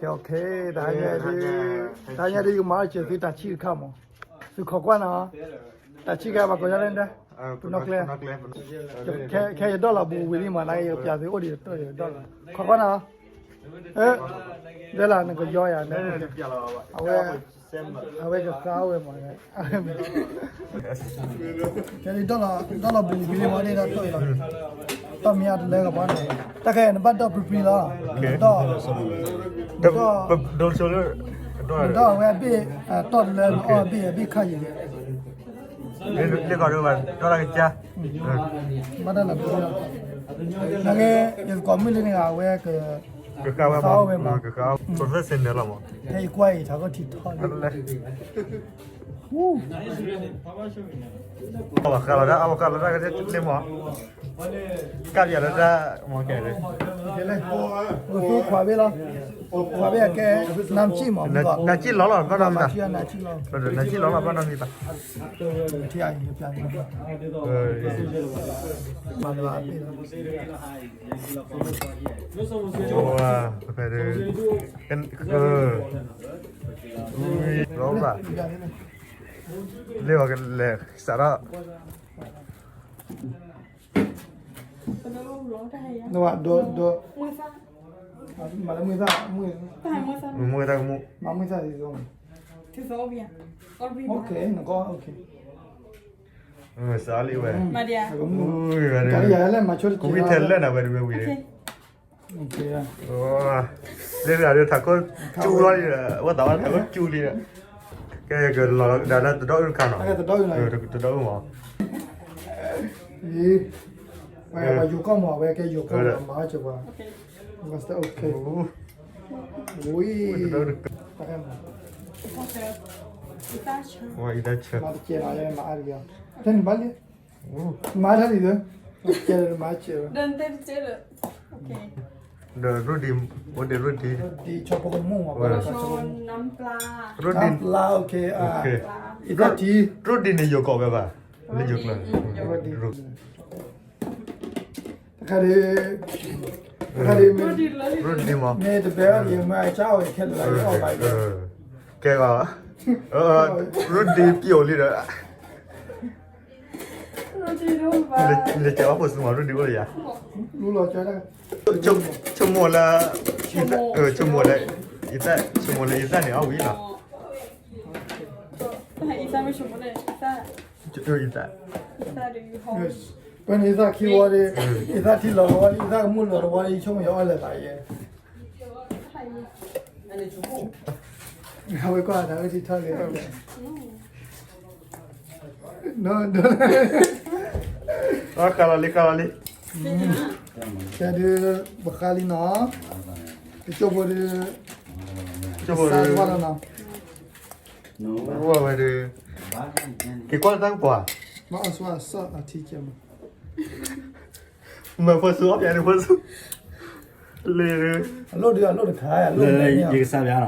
ကဲ တဟါညါဒ် တဟါညါဒ်ယကမၤအီၣ်စၢၤသုတၢ်ဆံၣ်တခါမး, သုခိးကွၢ်နီၤ, တၢ်ဆံၣ်ကဲဘၣ်ကိးညါလၢဒၣ် ပနီၣ်ကျဲ, ခဲယဒီၣ်လီၤဘူးဝံၤလံမး နယကပျးသုအိၣ်ဒံးတတီၢ်ဒီးဒီၣ်လီၤ, ခိးကွၢ်နီၤ, ဒဲလၢနကယီယၤ, အဝဲ အဝဲကဃါဝဲမး, ကဲဒီး ဒီၣ်လီၤဘူးဝံၤလံမးန့ၣ်ဒီးတီၢ်အံၤလီၤ, တီၢ်မ့ၢ်အတလၢကပီၤန့ၣ်, တၢ်ခဲအံၤနဘၣ်ဒီၣ်ပြံပြံလီၤ, ဒီၣ်, ဒီၣ်, ဒီၣ်အဝဲအဘ့ၣ်, တီၢ်တလၢနအီၣ်အဘ့ၣ် အဘ့ၣ်ခါယံၤန့ၣ်, လ့ၣ်ကီးဒ်ဘၣ် ဒီၣ်တၢ်ကစၢ်, ဘၣ်တၢ်လၢဘူးလီၤ, နကဲ ယသကိးမုၣ်လံန့ၣ် အဝဲက ကဃါဝဲမး, ကဃါဝဲမး, professional လီၤမး, ဟဲယကွၢ်အံၤ ထးခိၣ်ထံထီၣ်လံ အဝဲဃးလီၤတၢ် အဝဲဃးလီၤတၢ်ကသ့ၣ်လ့မး, ကၢ်ပယီၤလၢတၢ်မၤကဲၤ, ကဲလၢ ပကသူခွးဘ့ၣ်လီၤ, ခွးဘ့ၣ်အကဲ နါစံၣ်မး, နါစံၣ်လီၤလီၤ ဘၣ်နီတမံၤဘၣ်, နါစံၣ်လီၤလီၤ ဘၣ်နီတမံၤဘၣ်, ထံၣ်အံၤ မၤလၢအပ့ၢ်လီၤ, ဖဲ လီၤဘၣ်, လ့ၣ်အီၤကလဲၤစးထီၣ်, ဒီး ဒီး မၤလၢမုၢ်သၣ်, မုၢ်သၣ်ကမူၣ်, မၤမုၢ်သၣ်ဒ်သိး, နကီၢ် စးလံဝဲ, ကဝံၣ်ထဲလၢနၤဝဲတဝဲဝံၤ, လ့ၣ်ဂၤဒီးထးခိၣ်ကၠူလီၤလံဒီး ဝဲသးဝဲထးခိၣ်ကၠူလံဒီး, ကဲကလီၤဒၣ်လၢတဒီအုၣ်တခါနီၤ, တဒီအုၣ်မး, ပှၤယိၤကီၢ်မး အဝဲကဲယိၤကီၢ်မး မၤအီၣ်စၢၤပှၤ, ဝံၤ ဝံၤတၢ်ဆၢ, မၤတကဲလီၤ မၤအါတက့ၢ်, တနံၤဘၣ်လံ, မၤတၢ်လံဒီး, ကဲလၢမၤစၢၤ, ဒီးရူဒံ, အိၣ်ဒံးရူဒံ, ဒံဆီဖိကမူၣ်မး, ရူဒံ, နပျါ, ရူဒံန့ၣ်ယိၤကီၢ်ဝဲဘၣ်, လၢယိၤကျါ, တခါဒ်, တခါဒ်, ရူဒံမး, မ့ၢ်တဘဲဘၣ်ဒံး မ့ၢ်အကၢ်အိၣ်ခဲလၢာ်လၢအီၣ်ဘၣ်, ကဲဂီၤ, ရူဒံပျိာ်လံဒီး, လဲၤကဲအီၣ်ဖိဆူမး ရူဒံအိၣ်လၢယၤ, ဆိကမိၣ်လၢ, ဆိကမိၣ်လၢ, ဆိကမိၣ်လၢအံသၣ်န့ၣ် အီၣ်ဝံၤလီၤ, အံသၣ်, ပှၤန့ၣ်အံသၣ်ခံဝီဒီး, အံသၣ်ထံလီၤတဝီဒီး အံသၣ်ကမူၣ်လီၤတဝီဒီး ယဆိကမိၣ်ယအီၣ်လၢသးယဲ, အဝဲကွၢ်တၢ်ဝဲထံထီၣ်လံ, ဃါလီၤလံ ဃါလီၤလံ, ကဲဒုး, ပဃါလံနီၤ, ကၠိဖိဒုး, ကၠိဖိဒုး, ဝဲဒုး, က့ၤကွၢ်လၢတၢ်ကပီၤဧါ, မၤအီၣ်ဆူအဆၢအထံကဲမး မ့ၢ်ဖိဆူအီၣ်ပျဲန့ၣ်ဖိဆူ, လၢ, အလိၣ်ဒုး အလိၣ်တခါ, အလိၣ်, ယကစၢ်ပျဲနီၤ,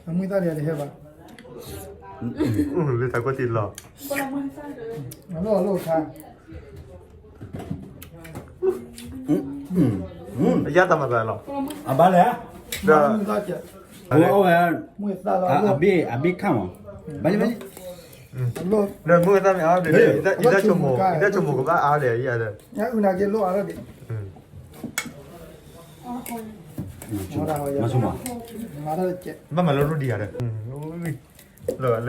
အမုၢ်သၣ်ဒုးတဟဲဘၣ်, လၢတၢ်ကွၢ်တံၢ်လီၤ, အလိၣ် အလိၣ်တခါ, အယါတၢ်မၤသးလီၤ, အဘၣ်လဲၣ်, ဒီး, မုၢ်သၣ်, အဘ့ၣ်, အဘ့ၣ်ခၣ်မး, ဘၣ်လံ ဘၣ်လံ ဒီးမုၢ်သၣ်မ့ၢ်အါဒီး ယတၢ်ဆိကမိၣ်, ယတၢ်ဆိကမိၣ်ကဘၣ်အါဒီးယၤဒီး, မၤဆိမး, ဘၣ်မၤလၢရူဒံဧါဒီး, လၢ, လၢ,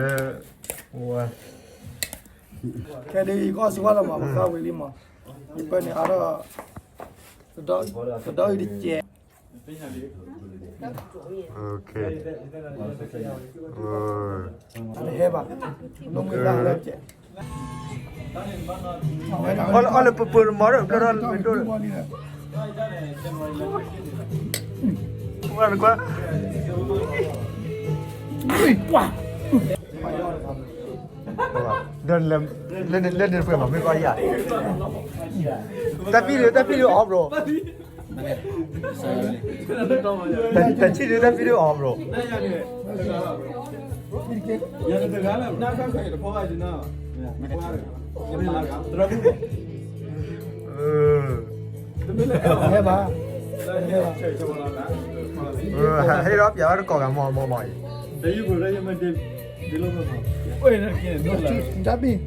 ခဲဒုးယကအီၣ်စ့ၢ်ကီးလီၤမး ပသၣ်ဝံၤလံမး, ယပၢၢ်န့ၣ်အါထီၣ်, တဒီအံၤတကဲး တဟဲဘၣ်, လၢမုၢ်သၣ်လၢကဲး, အီၣ်လၢပပၢၢ်မၤဒီး ပျဲထီၣ်လၢဒိၣ်, ကွၢ်, ဒီးလၢ, လၢန့ၣ်တဖၣ်မး မ့ၢ်ကီၢ်ယၤ, တၢ်ဖံးဒုး တၢ်ဖံးဒုးအီၣ်ဘြိၣ်, တၢ်ဆံၣ်ဒုး တၢ်ဖံးဒုးအီၣ်ဘြိၣ်, ဟဲဘၣ် ဟဲဒီးပျးဝဲတကိးဂၤမီၢ်မီၢ်မီၢ်အံၤ, တၢ်ဘံၣ်, တၢ်ဘံၣ်,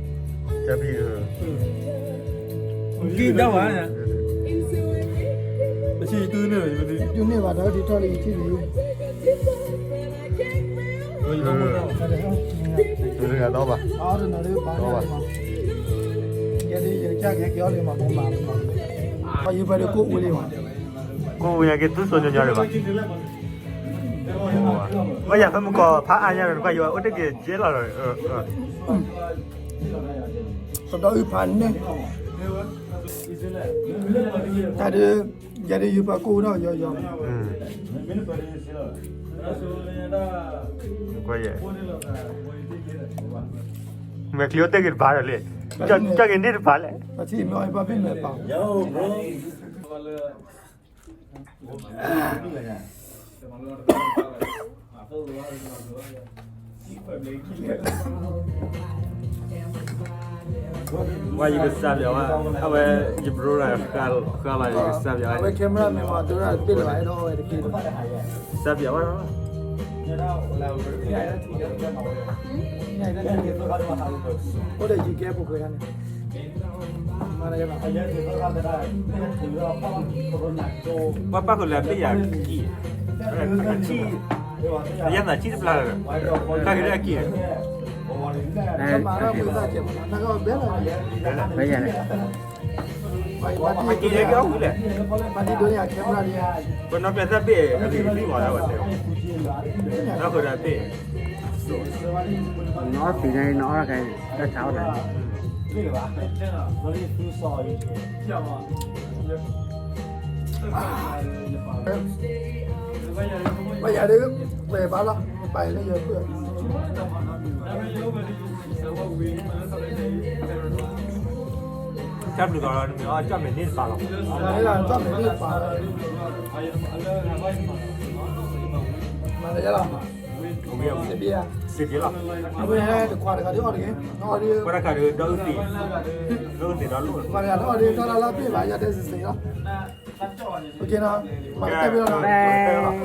ကံဒၣ်ဝဲ, ယုန့ၢ်ဘၣ်ဒီးဒ်ထီၣ်လၢယထံၣ်လံ, တဂၤဒီဘၣ်, ဒီဘၣ်, ယဲဒ်ယကစၢ်ကဟဲက့ၤအီၣ်လံမး, ပမၤ, ပယုပှၤဒုးကိၣ်အူလံမး, ကိၣ်အူညါက့ၤသူစိညီညီဒံးဘၣ်, ဝဲယၤဖဲမုၢ်ကီၢ်ဖးအါညါဒီး နကွၢ်ယိၤအိၣ်တ့ၢ်က့ၤကဲလီၤဒီး, ကဒီးအုၣ်ဖးန့ၣ်, တၢ်ဒုး, ယဲဒ်ယုပှၤကိၣ်အူဒီးယီယီ, ကွၢ်ယဲ, မဲာ်ချံအိၣ်တ့ၢ်က့ၤတပၤဒီးလံ, ကၢ်က့ၤန့ၢ်တပၤလဲၣ်, ပထံၣ်မ့ၢ်အီၤပှၤဘ့ၣ်မဲာ်ပာ် ဝဲယကစၢ်ပျးဝဲ, အဝဲယဘြိၣ်ရၤဃၣ်လီၤ ယကစၢ်ပျးဝဲ, အဝဲ camera မ့ၢ်မၤဒိရၣ်တဘ့ၣ်လၢၤဘၣ် အဲၣ်ဒိးဝဲတက့ၢ်လၢၤဘၣ်, စၢ်ပျးဝဲလီၤ, အိၣ်ဒီးယကဲပူၤကွံာ်န့ၣ် ပှၤပၣ်ဃုာ်လၢအဘ့ၣ်ယၤကံၣ်, အထံၣ်, အယဲၢ်သးထံၣ်တပျၢ်လၢၤ, ပၣ်ဃုာ်လၢအကံၣ်, ဘဲယၤန့ၣ်, ပက့ၤလၢက့ၤအီၣ်ဝံၤလဲၣ်, ပနီၢ်ကျဲသၢဘ့ၣ်အဂ့ၢ်လံဝဲဒၣ်ဝဲတဲ, နီၢ်သံန့ၣ် နီၢ်အီၣ်တၢ်ခါအံၤ တၢ်ဆါအီၣ်တၢ် ပယၤဒုး, ပဘၣ်လီၤ, ပာ်လၢယၤ, တၢ်ဘျုးကီးလီၤ, နမ့ၢ်အီၣ်ကၠီၣ်မဲာ်န့ၣ်တပာ်လီၤ, ကၠီၣ်မဲာ်န့ၣ်တပာ်လီၤ, မၤလၢယလီၤ, စ့ၢ်ကီးလီၤ, အဝဲတခွါတခါဒ်အီၣ်တဂ့ၤ, ပှၤတခါဒုးဒီးအုၣ်သံ, ဒီးအုၣ်သံဒီးလိၣ်, ပှၤတခါဒ်အီၣ်ဒုးတၢ်လၢ်လၢ်ပ့ၢ်ဘၣ် ယၤတဲစ့ၢ်ကီးလီၤ, မၤကတၢၢ်ဖဲလီၤ,